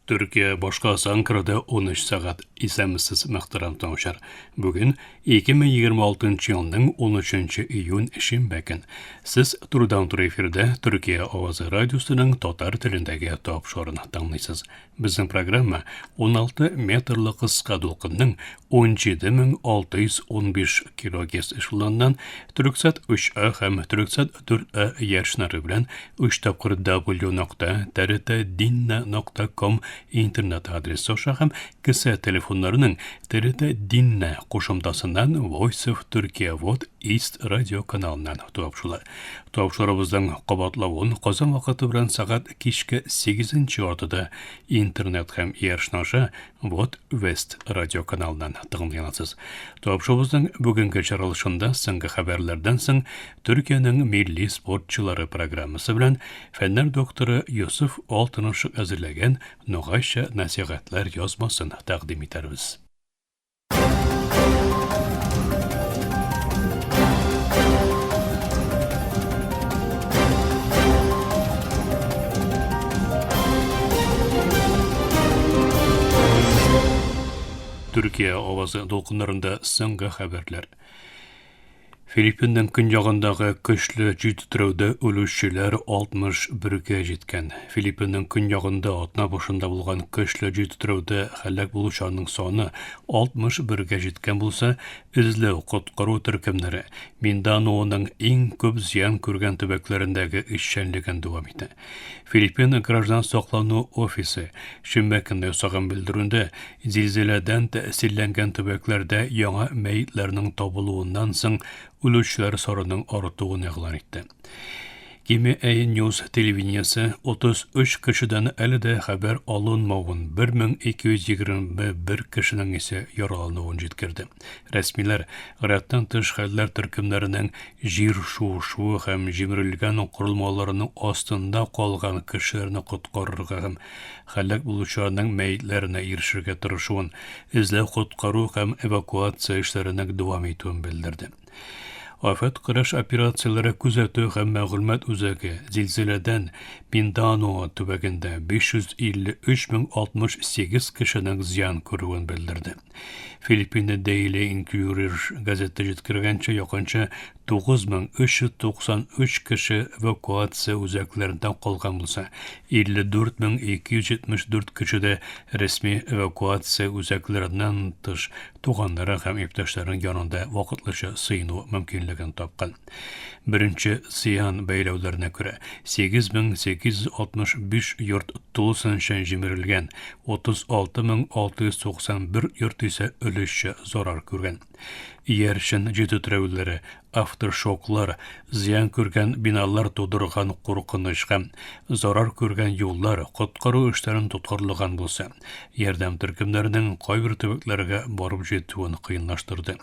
Төркия башкаласы Анкарада 13 сәгать. Исәнмесез, мөхтәрәм тыңлаучылар. Бүген 2026 елның 13 июнь шимбә көн. Сез турыдан-туры эфирда Төркия авазы радиосының татар телендәге тапшыруын тыңлыйсыз. Безнең программа 16 метрлы кыска дулкынның 17615 килогерц эшелоныннан Түрксат 3А һәм Түрксат 4А ярышнары белән 3 тапкыр w.trtdinna.com интернет адресы аша һәм кесә телефоннарының TRT Dinna кушымтасыннан Voice of Turkey Vod East радио каналыннан тапшыла. Тапшыруыбызның кабатлавын Казан вакыты белән сәгать кичке 8 яртыда интернет һәм иярчен аша Вот Вест радио каналыннан тыңлый аласыз. Тапшыруыбызның бүгенге чыгарылышында соңгы хәбәрләрдән соң Төркиянең милли спортчылары программасы белән фәннәр докторы Йосыф Алтынышык әзерләгән Ногайча нәсихәтләр язмасын тәкъдим итәрбез. Төркия авазы дулкыннарында соңгы хәбәрләр. Филиппинның көньягындагы көчле җил тетрәүдә үлүчеләр 61-гә җиткән. Филиппинның көньягында атна башында булган көчле җил тетрәүдә һәлак булучыларның саны 61-гә җиткән булса, эзләү-коткару төркемнәре Минданаоның иң күп зыян күргән төбәкләрендәге эшчәнлеген дәвам итә. Филиппин граждан саклану офисы шимбә көнне ясаган белдерүендә зилзиләдән тәэсирләнгән төбәкләрдә яңа мәетләрнең табылуыннан соң үлүчеләр санының артуын игълан итте. Киме News телевидениесе 33 кешедән әле дә хәбәр алынмавын, 1221 кешенең исә яралануын җиткерде. Рәсмиләр гадәттән тыш хәлләр төркемнәренең җир шуышуы һәм җимерелгән корылмаларның астында калган кешеләрне коткарырга һәм һәлак булучыларның мәетләренә ирешергә тырышуын, эзләү-коткару һәм эвакуация эшләренең дәвам итүен белдерде. Афәт көрәш операцияләре күзәтү һәм мәгълүмат үзәге зилзиләдән Минданао төбәгендә 553 068 кешенең зыян күрүен белдерде. Филиппина Daily Inquirer газеты җиткергәнчә, якынча 9393 кеше эвакуация үзәкләрендә калган булса, 54274 кеше дә рәсми эвакуация үзәкләреннән тыш туганнары һәм иптәшләренең янында вакытлыча сыену мөмкинлеген тапкан. Беренче зыян бәяләүләренә күрә, 8865 йорт тулысынча җимерелгән, 36691 йорт исә өлешчә зарар күргән. Иярчен җитетрәүләре, авторшоклар, зыян күргән биналар тудырган куркыныч һәм зарар күргән юллар коткару эшләрен тоткарлаган булса, ярдәм төркемнәренең кайбер төбәкләргә барып җитүен кыенлаштырды.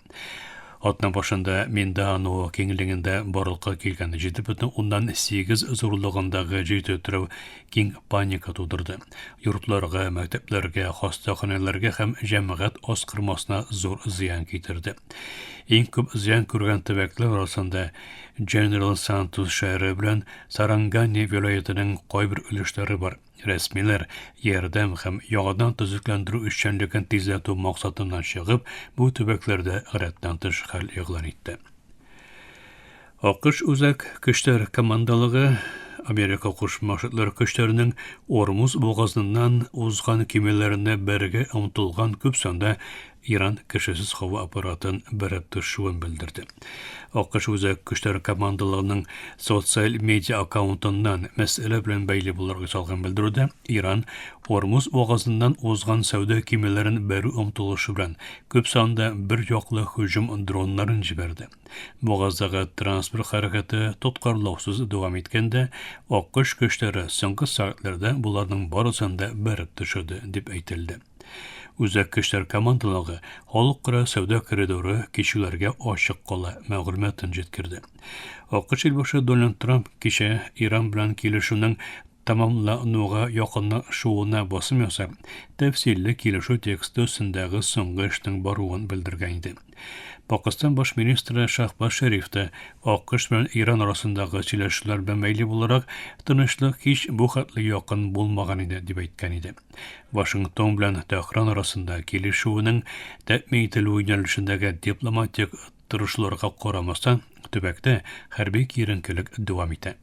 Атна башында Миндаано киңлегендә барлыкка килгән 7,8 зурлыгындагы җир тетрәү киң паника тудырды. Йортларга, мәктәпләргә, хастаханәләргә һәм җәмәгать аскырмасына зур зыян китерде. Иң күп зыян күргән төбәкләр арасында Дженерал Сантос шәһәре белән Сарангани вилаятенең кайбер өлешләре бар. Рәсмиләр ярдәм һәм яңадан төзекләндерү эшчәнлеген тизләтү максатыннан чыгып, бу төбәкләрдә гадәттән тыш хәл игълан итте. АКШ Үзәк көчләр командалыгы Америка Кушма Штатлары көчләренең Ормуз бугазыннан узган көймәләренә бәрергә омтылган күп санда Иран кешесез һава аппаратын бәреп төшүен белдерде. АКШ Үзәк көчләр командалыгының социаль медиа аккаунтыннан мәсьәлә белән бәйле буларак ясалган белдерүдә Иран Ормуз бугазыннан узган сәүдә көймәләрен бәрү омтылышы белән күп санда бер яклы һөҗүм дроннарын җибәрде. Бугаздагы транспорт хәрәкәте тоткарлаусыз дәвам иткәндә, АКШ көчләре соңгы сәгатьләрдә боларның барысын да бәреп төшерде, дип әйтелде. Үзәк көчләр командалыгы халыкара сәүдә коридоры кичүләргә ачык кала мәгълүматын җиткерде. АКШ илбашы Дональд Трамп кичә Иран белән килешүнең тәмамлануга якынлашуына басым ясап, тәфсилле килешү тексты өстендәге соңгы эшнең баруын белдергән иде. Пакыстан баш министры Шахбаз Шәриф тә АКШ белән Иран арасындагы сөйләшүләр белән бәйле буларак, тынычлык һич бу хәтле якын булмаган иде, дип әйткән иде. Вашингтон белән Тәһран арасында килешүенең тәэмин ителүе юнәлешендәге дипломатик тырышуларга карамастан, төбәктә хәрби киеренкелек дәвам итә.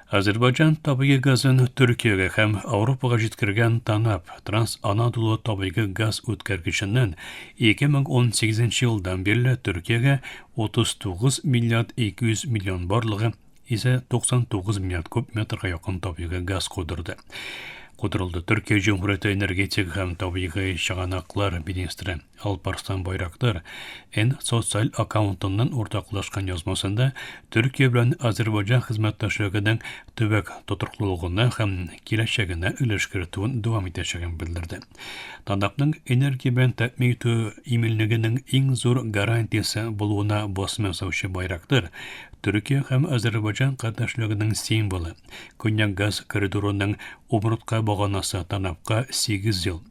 Азәрбайҗан табигый газын Төркиягә һәм Ауропага җиткергән ТАНАП, Транс-Анадолу табигый газ үткәргеченнән 2018 елдан бирле Төркиягә 39 миллиард 200 миллион барлыгы исә 99 миллиард куб метрга якын табигый газ кудырды. Кудырылды. Төркия Җөмһүрияте энергетика һәм табигый чыганаклар министры Алпарслан Байрактар Н социаль аккаунтыннан уртаклашкан язмасында Төркия белән Азербайҗан хезмәттәшлегенең төбәк тотрыклылыгына һәм киләчәгенә өлеш кертүен дәвам итәчәген белдерде. ТАНАПның энергия белән тәэмин итү иминлегенең иң зур гарантиясе булуына басым ясаучы Байрактар Төркия һәм Азербайҗан кардәшлегенең символы, Көньяк газ коридорының умыртка баганасы ТАНАПка 8 ел,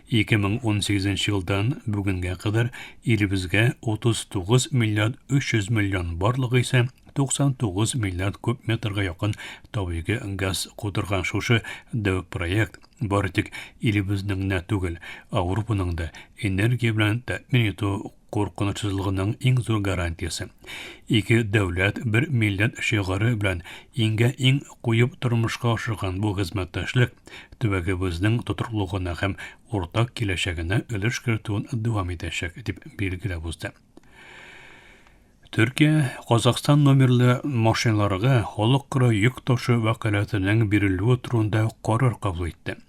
2018 елдан бүгенгә кадәр илебезгә 39 миллиард 300 миллион, барлыгы исә 99 миллиард куб метрга якын табигый газ кудырган шушы дәү проект бары тик илебезнең генә түгел, Ауропаның да энергия белән тәэмин итү куркынычсызлыгының иң зур гарантиясе. Ике дәүләт, бер милләт шигаре белән иңгә-иң куеп тормышка ашырган бу хезмәттәшлек төбәгебезнең тотрыклылыгына һәм уртак киләчәгенә өлеш кертүен дәвам итәчәк, дип билгеләп узды. Төркия Казахстан номерлы машиналарга халыкара йөк ташу вәкаләтенең бирелүе турында карар кабул итте.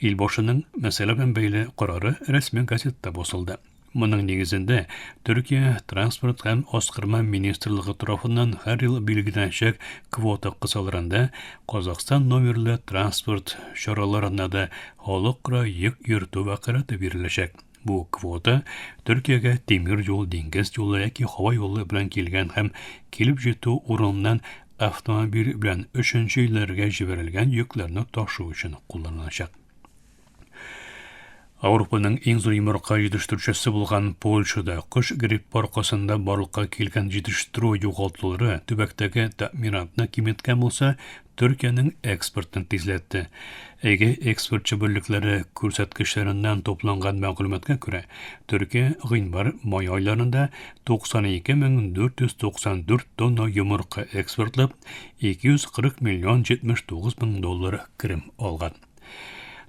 Илбашының мәсьәлә белән бәйле карары рәсми газетта басылды. Моның нигезендә Төркия Транспорт һәм Аскырма министрлыгы тарафыннан һәр ел билгеләнәчәк квота кысаларында Казахстан номерлы транспорт чараларына да халыкара йөк йөртү вәкаләте биреләчәк. Бу квота Төркиягә тимер юл, диңгез юлы яки һава юлы белән килгән һәм килеп җитү урыныннан автомобиль белән өченче илләргә җибәрелгән йөкләрне ташу өчен кулланылачак. Ауропаның иң зур йомырка җитештерүчесе булган Польшада кош гриппы аркасында барлыкка килгән җитештерү югалтулары төбәктәге тәэминатны киметкән булса, Төркиянең экспортын тизләтте. Әйге экспортчы берлекләре күрсәткечләреннән тупланган мәгълүматка күрә, Төркия гыйнвар-май айларында 92 494 тонна йомырка экспортлап, 240 миллион 79 мең доллар керем алган.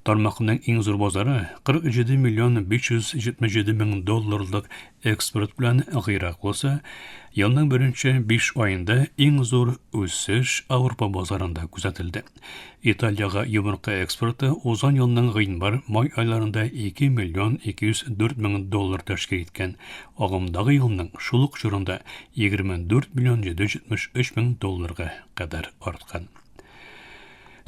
Тармакның иң зур базары 47 миллион 577 мең долларлык экспорт белән Гыйрак булса, елның беренче 5 аенда иң зур үсеш Ауропа базарында күзәтелде. Италиягә йомырка экспорты узган елның гыйнвар-май айларында 2 миллион 204 мең доллар тәшкил иткән, агымдагы елның шул ук чорында 24 миллион 773 мең долларга кадәр арткан.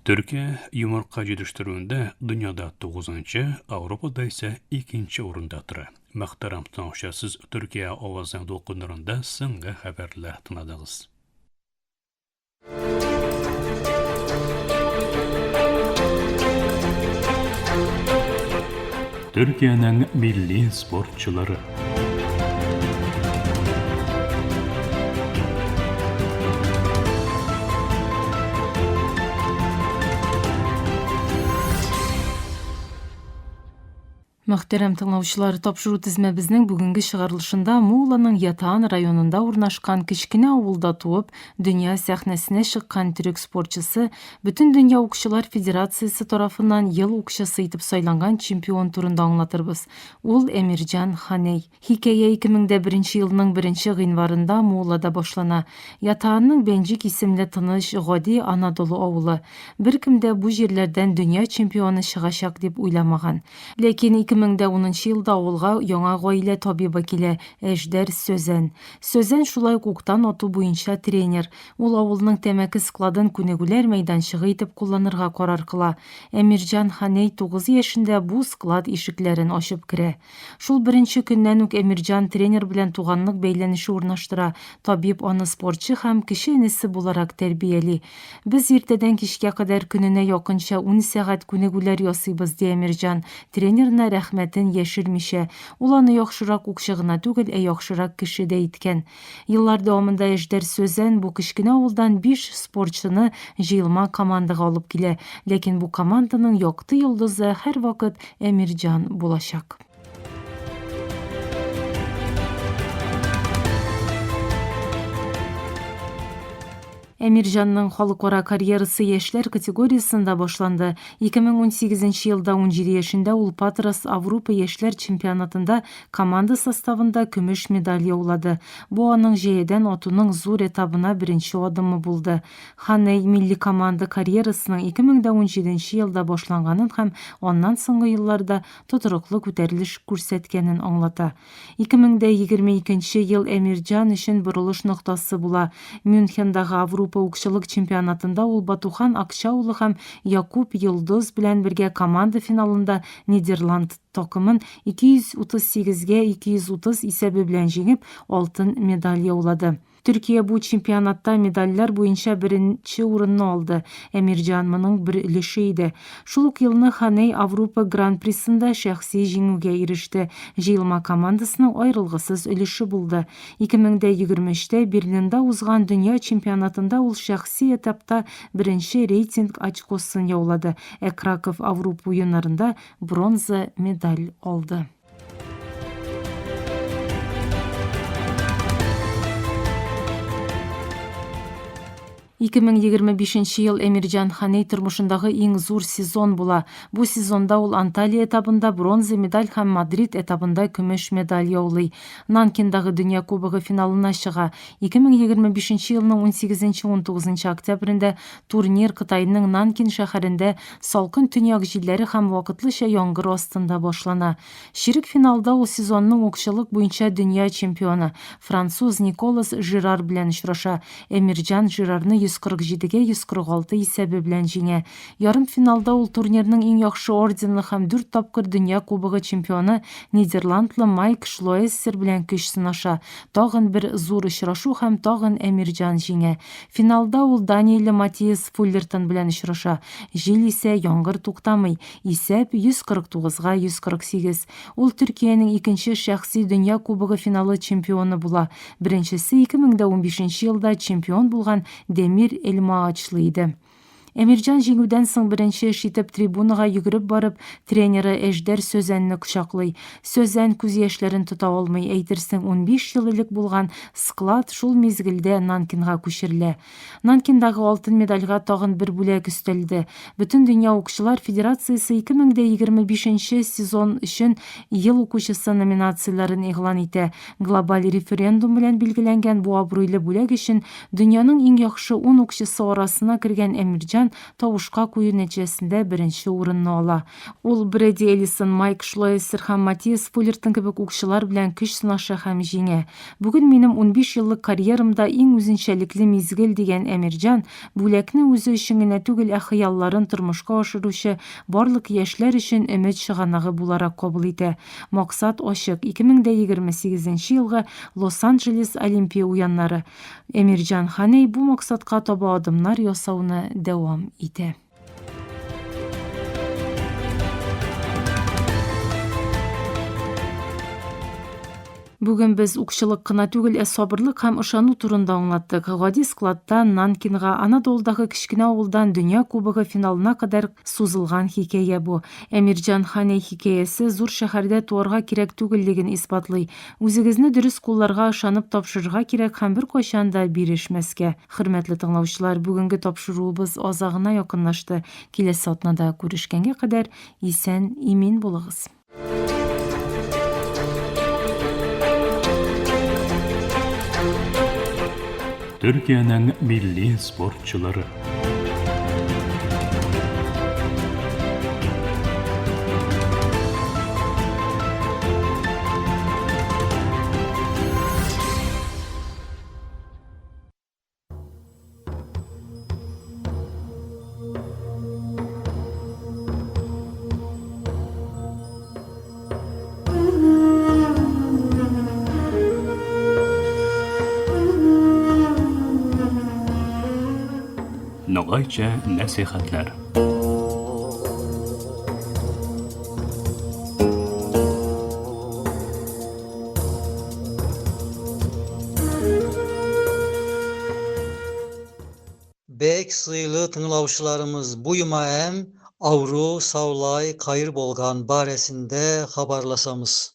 Төркия йомырка җитештерүендә дөньяда тугызынчы, Ауропада исә икенче урында тора. Мөхтәрәм тыңлаучы, сез Төркия авазының дулкыннарында соңгы хәбәрләр тыңладыгыз. Төркиянең милли спортчылары. Мөхтәрәм тыңлаучылар, тапшыру тезмәбезнең бүгенге чыгарылышында Мулланың Ятаан районында урнашкан кечкенә авылда туып, дөнья сәхнәсенә чыккан төрек спортчысы, Бөтендөнья укчылар федерациясе тарафыннан ел укчысы итеп сайланган чемпион турында аңлатырбыз. Ул Әмирҗан Ханей. Хикәя 2001 елның беренче гыйнварында Муллада башлана. Ятаанның Бәнҗик исемле тыныч, гади Анадолу авылы. Беркем дә бу җирләрдән дөнья чемпионы чыгачак дип уйламаган. Ләкин 2010 елда авылга яңа гаилә табибы килә, Әждәр Сөзән. Сөзән шулай ук уктан ату буенча тренер. Ул авылның тәмәке складын күнегүләр мәйданчыгы итеп кулланырга карар кыла. Әмирҗан Ханей 9 яшендә бу склад ишекләрен ачып керә. Шул беренче көннән үк Әмирҗан тренер белән туганлык бәйләнеше урнаштыра, табиб аны спортчы һәм кече энесе буларак тәрбияли. Без иртәдән кичкә кадәр көненә якынча ун сәгать күнегүләр ясыйбыз, ди Әмирҗан, тренерына рәхмәт. рәхмәтен яшермичә. Ул аны яхшырак укчы гына түгел, ә яхшырак кеше дә иткән. Еллар дәвамында Әждәр Сөзән бу кечкенә авылдан биш спортчыны җыелма командага алып килә. Ләкин бу команданың якты йолдызы һәрвакыт Әмирҗан булачак. Әмирҗанның халыкара карьерасы яшьләр категориясендә башланды. 2018 елда 17 яшендә ул Патрас Аврупа яшьләр чемпионатында команда составында көмеш медаль яулады. Бу аның җәядән атуның зур этабына беренче адымы булды. Ханей милли команда карьерасының 2017 елда башланганын һәм аннан соңгы елларда тотрыклы күтәрелеш күрсәткәнен аңлата. 2022 нче ел Әмирҗан өчен борылыш ноктасы була. Мюнхендагы Аврупа укчылык чемпионатында ул Батухан Акча улы һәм Якуб Йолдыз белән бергә команда финалында Нидерланд такымын 238 гә 230 исәбе белән җиңеп, алтын медаль яулады. Төркия бу чемпионатта медальләр буенча беренче урынны алды. Әмирҗан моның бер өлеше иде. Шул ук елны Ханей Аврупа Гран-присында шәхси җиңүгә иреште, җыелма командасының аерылгысыз өлеше булды. 2023тә Берлинда узган дөнья чемпионатында ул шәхси этапта беренче рейтинг очкосын яулады, ә Краков Аврупа уеннарында бронза медаль алды. 2025 ел Эмирҗан Ханей тормышындагы иң зур сезон була. Бу сезонда ул Анталия этабында бронза медаль һәм Мадрид этабында көмеш медаль яулый. Нанкиндагы Дөнья кубогы финалына чыга. 2025 елның 18-19 октябрендә турнир Кытайның Нанкин шәһәрендә салкын төньяк җилләре һәм вакытлыча яңгыр астында башлана. Чирек финалда ул сезонның укчылык буенча дөнья чемпионы, француз Николас Жирар белән очраша. Эмирҗан Жирарны 147 гә 146 исәбе белән җиңә. Ярымфиналда ул турнирның иң яхшы орденлы һәм дүрт тапкыр дөнья кубогы чемпионы нидерландлы Майк Шлоэссер белән көч сынаша. Тагын бер зур очрашу һәм тагын Эмирҗан җиңә. Финалда ул данияле Матиас Фуллертон белән очраша. Җил исә, яңгыр туктамый. Исәп, 149 га 148. Ул Төркиянең икенче шәхси Дөнья кубогы финалы чемпионы була. Беренчесе 2015 елда чемпион булган Демир Эльмаачлы иде. Әмирҗан җиңүдән соң беренче эш итеп трибунага йөгереп барып, тренеры Әҗдәр Сөзәнне кочаклый. Сөзән күз яшьләрен тота алмый, әйтерсең, 15 ел элек булган склад шул мизгелдә Нанкинга күчерелә. Нанкиндагы алтын медальгә тагын бер бүләк өстәлде. Бөтендөнья укчылар федерациясе 2025 нче сезон өчен Ел укучысы номинацияләрен игълан итә. Глобаль референдум белән билгеләнгән бу абруйлы бүләк өчен дөньяның иң яхшы ун укчысы арасына кергән Әмирҗан тавышка кую нәтиҗәсендә беренче урынны ала. Ул Брэди Эллисон, Майк Шлоэссер һәм Матиас Фуллертон кебек укчылар белән көч сынаша һәм җиңә. Бүген минем 15 еллык карьерамда иң үзенчәлекле мизгел, дигән Әмирҗан, бүләкне үзе өчен генә түгел, ә хыялларын тормышка ашыручы барлык яшьләр өчен өмет чыганагы буларак кабул итә. Максат ачык, 2028 нче елгы Лос-Анджелес Олимпия уеннары. Әмирҗан Ханей бу максатка таба адымнар ясауны дәвам итә. Бүген без укчылык кына түгел, ә сабырлык һәм ышану турында аңлаттык. Гади складтан Нанкинга, Анадолудагы кечкенә авылдан Дөнья кубогы финалына кадәр сузылган хикәя бу. Әмирҗан Ханей хикәясе зур шәһәрдә туарга кирәк түгеллеген исбатлый. Үзегезне дөрес кулларга ышанып тапшырырга кирәк һәм беркайчан да бирешмәскә. Хөрмәтле тыңлаучылар, бүгенге тапшыруыбыз азагына якынлашты. Киләсе атнада күрешкәнгә кадәр исән, имин булыгыз. Төркиянең милли спортчылары. Ногайча нәсихәтләр. Sıylı tınglavşılarımız, bu yuma em avru, savlay, kayır bolgan baresinde habarlasamız.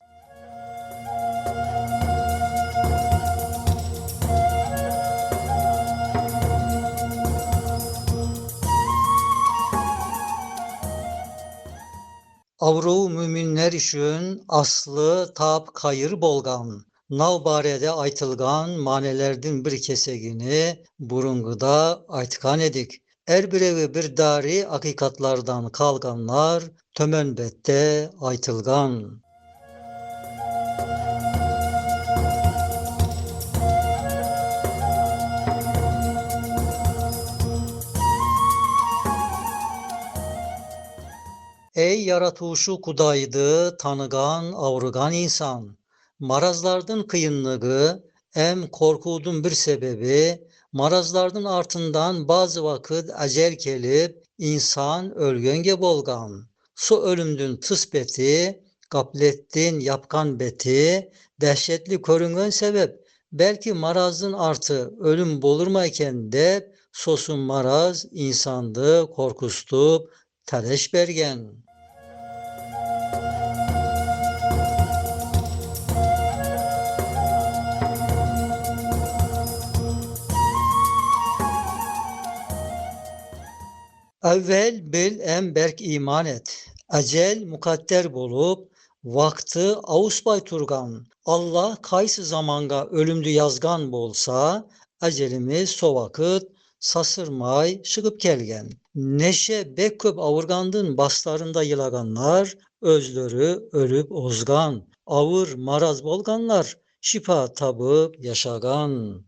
Avru müminler üçün aslı tap kayır bolgan, nav barede aytılgan manelerdin bir kesegini burunguda aytkan edik. Er birevi bir dari hakikatlardan kalganlar tömönbette aytılgan. Ey yaratuşu kudaydı tanıgan avrugan insan, marazlardın kıyınlığı em korkudun bir sebebi, marazlardın artından bazı vakit ecel kelip insan ölgönge bolgan. Su ölümdün tıs beti, gaflettin yapkan beti, dehşetli körüngön sebep, belki marazın artı ölüm bolurmayken dep, sosun maraz insandı korkustup taleş bergen. Evvel bil en berk iman et. Ecel mukadder bolup, vaktı avusbay turgan. Allah kaysı zamanga ölümdü yazgan bolsa, ecelimiz so vakit sasırmay şıgıp kelgen. Neşe bek köp avurgandın baslarında yılaganlar, özleri ölüp ozgan. Avur maraz bolganlar, şifa tabıp yaşagan.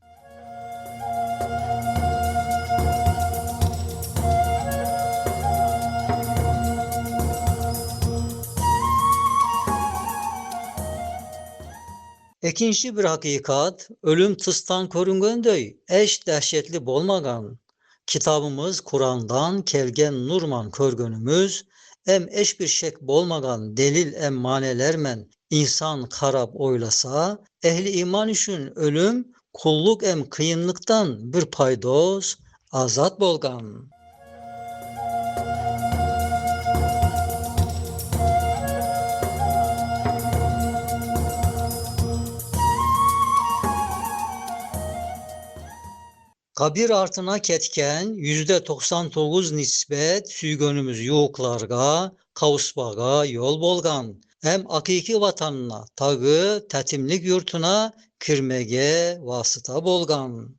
Ekinci bir hakikat, ölüm tıstan körüngöndöy, eş dehşetli bolmagan. Kitabımız Kur'an'dan kelgen nurman körgönümüz, em eş bir şek bolmagan delil em manelermen insan karab oylasa, ehli iman üçün ölüm kulluk em kıyınlıktan bir paydos azat bolgan. Kabir artına ketken %99 nisbet süygönümüz yoğuklarga, kavusbaga yol bolgan. Hem hakiki vatanına, tagı tetimlik yurtuna kirmege vasıta bolgan.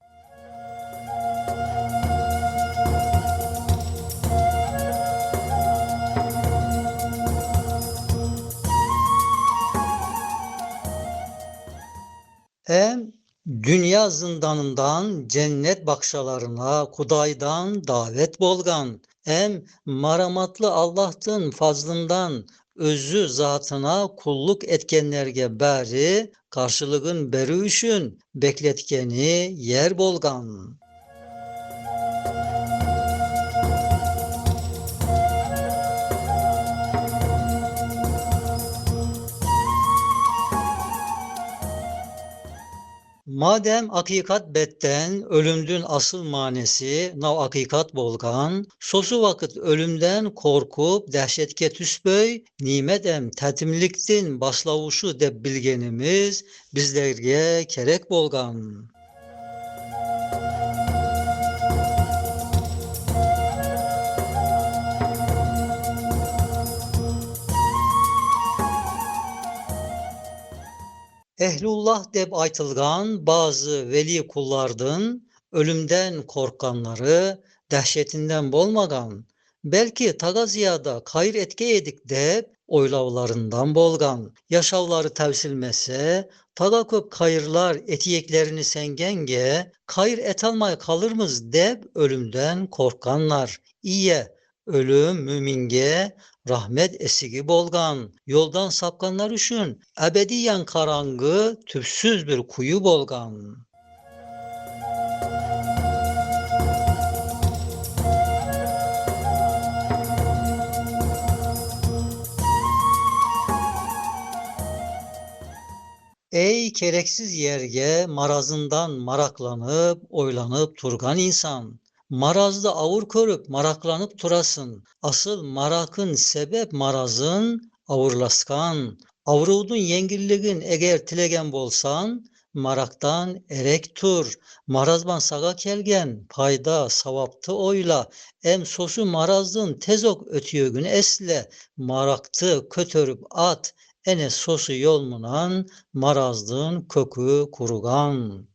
Hem dünya zindanından cennet bakşalarına Kudaydan davet bolgan. Hem maramatlı Allah'tın fazlından özü zatına kulluk etkenlerge bari karşılığın beri üçün bekletkeni yer bolgan. Madem hakikat betten, ölümdün asıl manesi, nav hakikat bolgan, sosu vakit ölümden korkup dehşetke tüsböy, nimet em tetimliktin başlavuşu deb bilgenimiz bizlerge kerek bolgan. Ehlullah deb aytılgan bazı veli kullardın ölümden korkanları dehşetinden bolmagan, belki taga ziyada kayır etke edik deb oylavlarından bolgan, yaşavları tevsilmese, taga köp kayırlar etiyeklerini sengenge, kayır et almay kalırmız deb ölümden korkanlar. İye, ölüm müminge rahmet esigi bolgan, yoldan sapkanlar üçün ebediyen karangı tüpsüz bir kuyu bolgan. Ey kereksiz yerge marazından maraklanıp oylanıp turgan insan. Marazdı avur körüp maraklanıp turasın. Asıl marakın sebep marazın avurlaskan. Avrudun yengilligin eger tilegen bolsan, maraktan erek tur. Marazban saga kelgen payda savaptı oyla. Em sosu marazdın tezok ötüyögün esle. Maraktı kötörüp at. Ene sosu yolmunan marazdın kökü kurugan.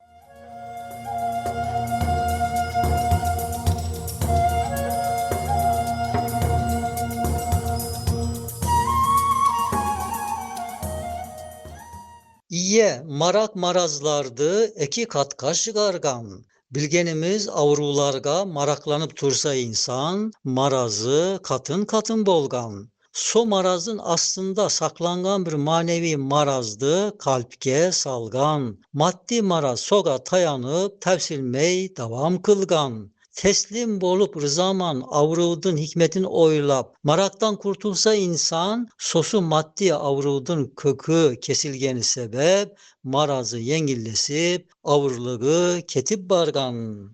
İye marak marazlardı eki katka şıgargan. Bilgenimiz avrularga maraklanıp tursa insan, marazı katın katın bolgan. So marazın aslında saklangan bir manevi marazdı kalpke salgan. Maddi maraz soga tayanıp tevsilmey devam kılgan. Teslim bolup rızaman avrudun hikmetin oylap maraktan kurtulsa insan sosu maddi avrudun kökü kesilgeni sebep marazı yengillesip avurluğu ketip bargan.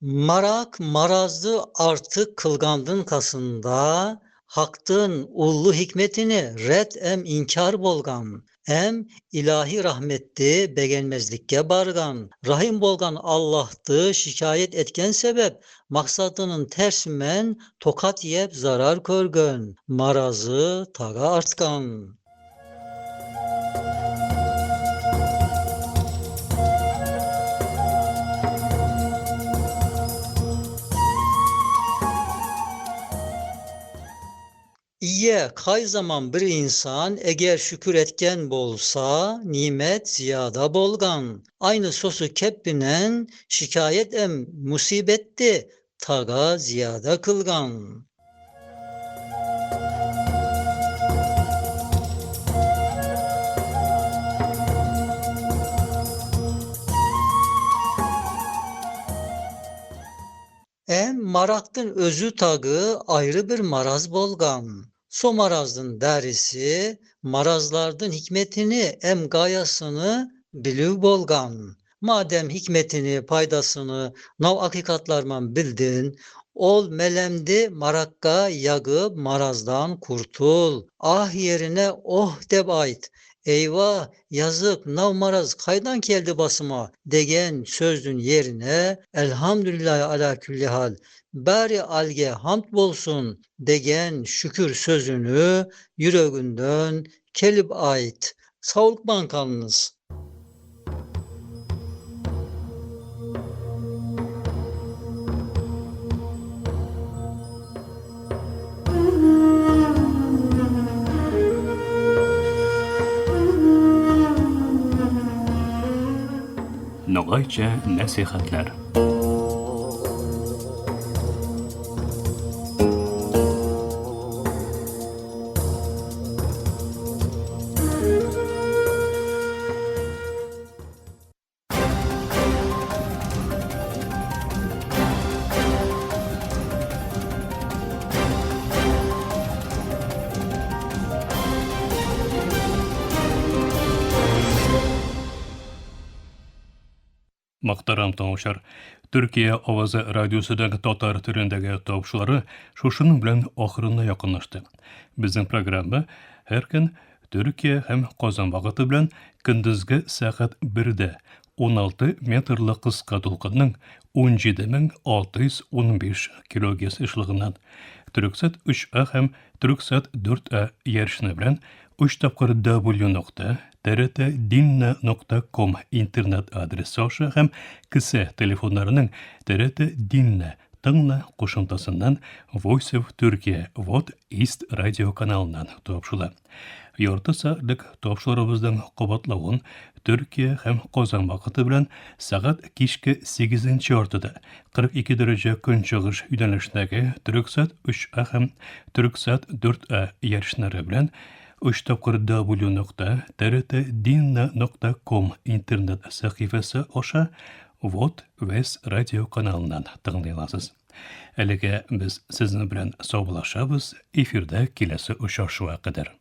Marak marazdı artık kılgandın kasında, haktın ullu hikmetini red em inkar bolgan, em ilahi rahmetti begenmezlikke bargan, rahim bolgan Allah'tı şikayet etken sebep, maksadının tersmen tokat yep zarar körgön, marazı taga artkan. İye kay zaman bir insan eğer şükür etken bolsa nimet ziyada bolgan. Aynı sosu kebbinen şikayet em musibetti taga ziyada kılgan. Em maraktın özü tagı ayrı bir maraz bolgan. So marazdın derisi, marazlardın hikmetini em gayasını bilüv bolgan. Madem hikmetini, paydasını nav hakikatlarman bildin, ol melemdi marakka yagıp marazdan kurtul. Ah yerine oh deb ayt. Eyvah yazık nav maraz kaydan geldi basıma degen sözdün yerine elhamdülillahi ala külli hal bari alge hamd bolsun degen şükür sözünü yüreğinden kelip ait. Sağlık bankanınız. Ногайча нәсихәтләр. Мөхтәрәм тыңлаучылар, Төркия авазы радиосының татар телендәге тапшырулары шушының белән ахырына якынлашты. Безнең программа һәр көн Төркия һәм Казан вакыты белән көндезге сәгать 1-дә 16 метрлы кыска дулкынның 17615 килогерц ешлыгыннан Төрексат 3А һәм Төрексат 4А ярышны белән 3 тапкыр W нокта trtdinna.com интернет адресы аша һәм кесә телефоннарының TRT Dinna тыңла кушымтасыннан Voice of Turkey Вот East радио каналыннан тапшыла. Ярты сәгатьлек тапшыруыбызның кабатлавын Төркия һәм Казан вакыты белән сәгать кичке 8 яртыда 42 дәрәҗә көнчыгыш юнәлешендәге Төрексат 3А һәм Төрексат 4А ярышлары белән 3 тапкыр w.trtdinna.com интернет сәхифәсе аша Вот Вес радио каналыннан тыңлый аласыз. Әлегә без сезнең белән саубуллашабыз, эфирда киләсе очрашуга кадәр.